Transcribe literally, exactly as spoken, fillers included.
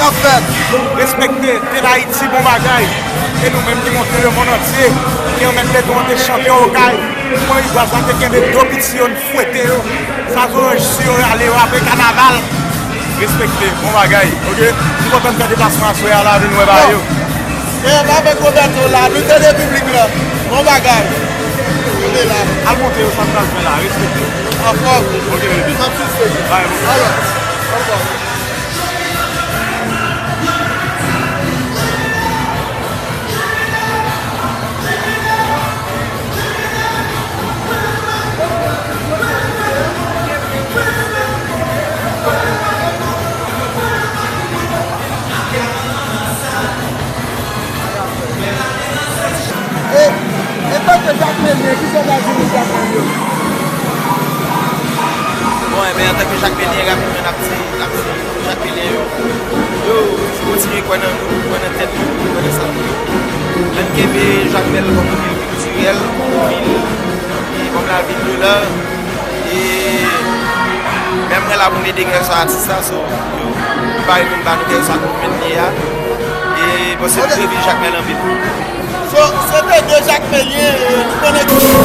Respekte, tèt Ayiti, bon bagay. E nou menm ki montre lemonn antye ke yon mèt beton te chante Okay. Moyiz Bwaz la te kenbe do piti yo, n fwete yo. Sa zoranj si yo rale yo apre kanaval. Respekte, bon bagay, oke? M kontan n fè deplasman aswè a la, vin wè bagay yo. E avèk Roberto la, nou tande piblik la. Bon bagay. Tande la. Al montre yo sa m pral fè la, respekte. Anfòm. Oke, baby. Bay, bon. Alò, anfòm. E, antanke Jakmelyen, kisa w ta di nou Jakmelyen? Bon, enben, antanke Jakmelyen, rapidman, n ap di, n ap di Jakmelyen yo, yo kontinye kwè nan nou, kwè nan tèt nou, kwè nan sa nou ye. Ann kenbe Jakmèl kòm yon vil kiltirèl, kòm yon vil, e kòm lavil de la. E menm mwen la pou m ede kèlkeswa atis la, so, yo, m pare pou m ba nou kèlkeswa kote l ye a. E bon, se nou revi Jakmèl anpil. So, se te de Jakmelyen, e, nou konnen.